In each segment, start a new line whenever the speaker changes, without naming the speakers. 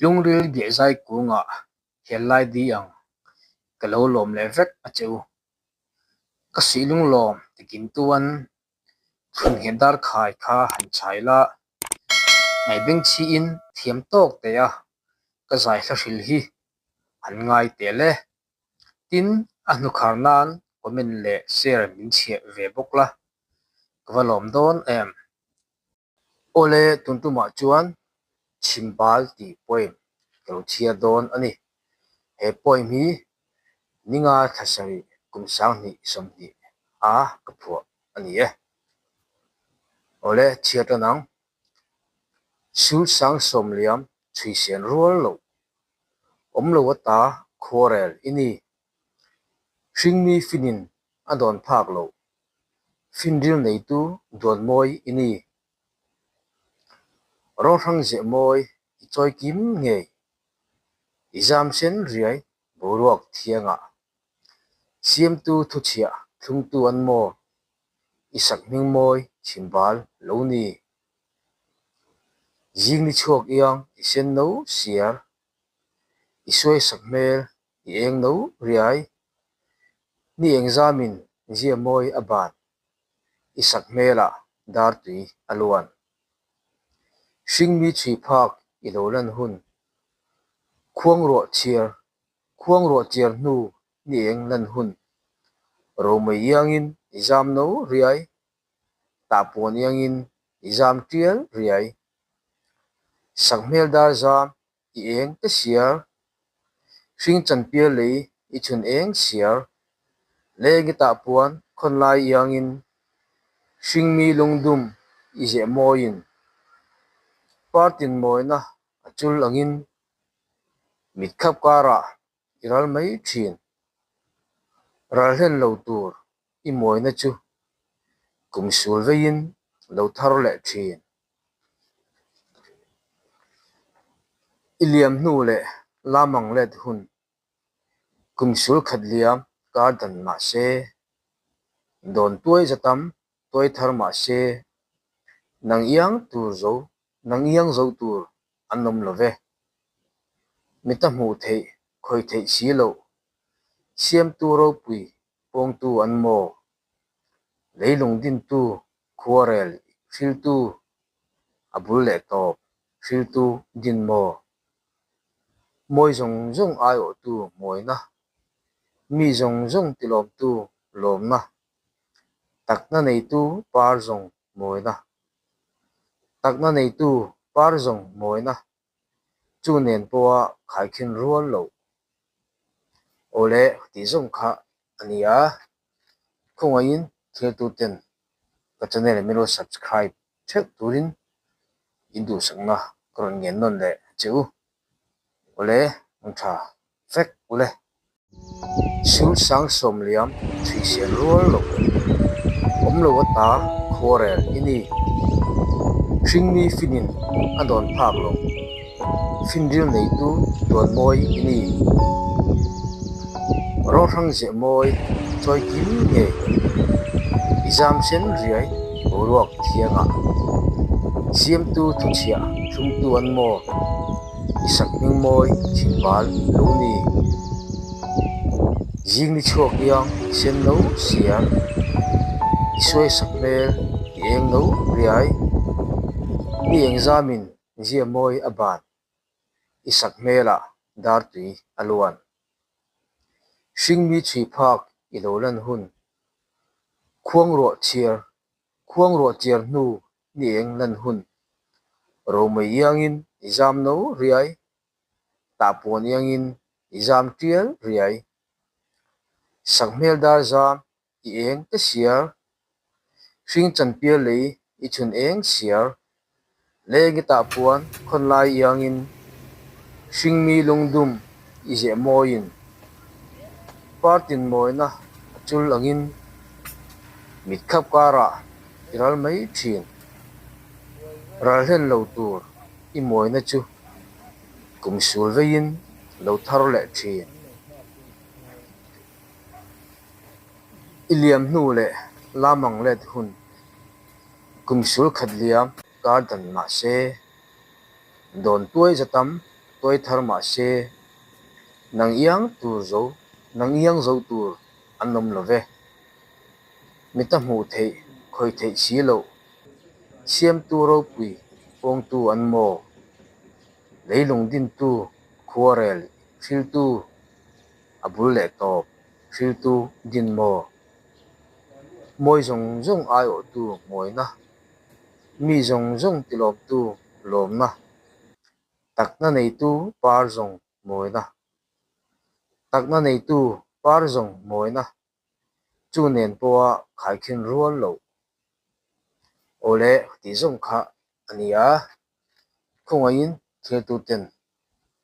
Lungril biahzai kungah hellai di ang ka lo lawm leh vek a che u. Ka suih lunglawm tikim tuan Chhunhnghet dar khai kha han chhai la, ngaihbeng chhiin thiam tawk teh a, ka zai hla hril hi han ngai tel e. Tin, a hnukhar nan comment leh share min chhiah ve bawk la, ka va lawm dawn em. Awle, tun tumah chuan Chhimbal tih poem ka lo chhiar dawn a ni. He poem hi ninga thla sarih kum 2020 a ka phuah a ni e. Awle, chhiar tan ang. Sul sang sawm liam chhui sian rual loh. Awm lo ata khuarel i ni. Hringmi finin a dawn phak loh. Finril neitu duan mawi i ni. Rawhrang zeh mawi i chawi kim ngei. I zam sen riai boruak thiangah. Siamtu thuchhiah thlungtu an maw? I sak hming mawi chhimbal lo ni. Zing ni chhuak iang i sen no siar. I suai sak hmel i eng no riai. Ni eng zamin zia mawi a ban. I sak hmelah dar tui a luan. Hringmi chhui phak i lo lan hun. Khuangruah chhiar Khuangruah chiar hnu ni eng lan hun. Romei iangin i zam no riai. Tahpuan iangin i zam tial riai. Sakhmel dar zam i eng te siar. Hring chanpial lei i chhun eng siar. Leng i tahpuan khawnlai iangin hringmi lungdum i zeh mawiin. Partin mawina a chul angin mitkhap karah i ral mai thin. Ral hlen lo tur i mawina chu kum sul veiin lo thar leh thin. I liam hnu leh lamang let hun kum sul khat liam kar dan mah se, dawn tuai za tam tuai thar mah se, nang iang tur zo nang iang zo tur an awm lo ve. Mita hmuh theih khawih theih si loh, siamtu ropui pawngtu an maw? Leilung dintu khuarel hriltu a bul leh tawp hriltu din maw? Mawi zawng zawng aiawhtu mawina, mi zawng zawng tilawmtu lawmna, takna neitu par zawng mawina. Takna neitu par zawng mawina chu nen pawha khaikhin rual loh awle tih zawng kha a ni a, khawngaihin thiltuten ka channel min lo subscribe theuh turin in duhsakna ka rawn ngen nawn leh che u. Awle hmun tha vek ule. Sul sang sawm liam chhui sian rual loh awm lo ata khuarel i ni. Hringmi finin a dawn phak lo. Finril neitu duan mawi i ni. Rawhrang zeh mawi chawi kim ngei. I zam sen riai boruak thiangah. Siamtu thuchhiah thlungtu an maw? I sak hming mawi chhimbal lo ni. Zing ni chhuak iang i sen no siar. I suai sak hmel i eng no riai. Mi eng zamin zia mawi a ban. I sak hmelah dar tui a luan. Hringmi chhui phak i lo lan hun. Khuangruah chhiar Khuangruah chiar hnu ni eng lan hun. Romei iangin i zam no riai. Tahpuan iangin i zam tial riai. Sakhmel dar zam i eng te siar. Hring chanpial lei i chhun eng siar. Leng i tahpuan khawnlai iangin hringmi lungdum i zeh mawiin partin mawina a chul angin mitkhap karah i ral mai thin. Ral hlen lo tur i mawina chu kum sul veiin lo thar leh thin. I liam hnu leh lamang let hun Kum sul khat liam kar dan mah se, dawn tuai za tam tuai. Tuai thar mah se, nang iang tur zo, nang iang zo tur an awm lo ve. Mita hmuh theih, khawih theih si loh, siamtu ropui pawngtu an maw? Leilung dintu, khuarel hriltu, a bul leh tawp hriltu din maw? Mawi zawng zawng aiawhtu mawina, mi zawng zawng tilawmtu lawmna. Takna neitu par zawng mawina. Takna neitu par zawng mawina chu nen pawha khaikhin rual loh. Awle tih zawng kha a ni a, khawngaihin thiltuten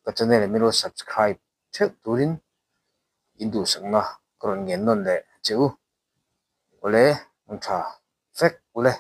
ka channel min lo subscribe theuh turin in duhsakna ka rawn ngen nawn leh che u. Awle, hmun tha vek ule.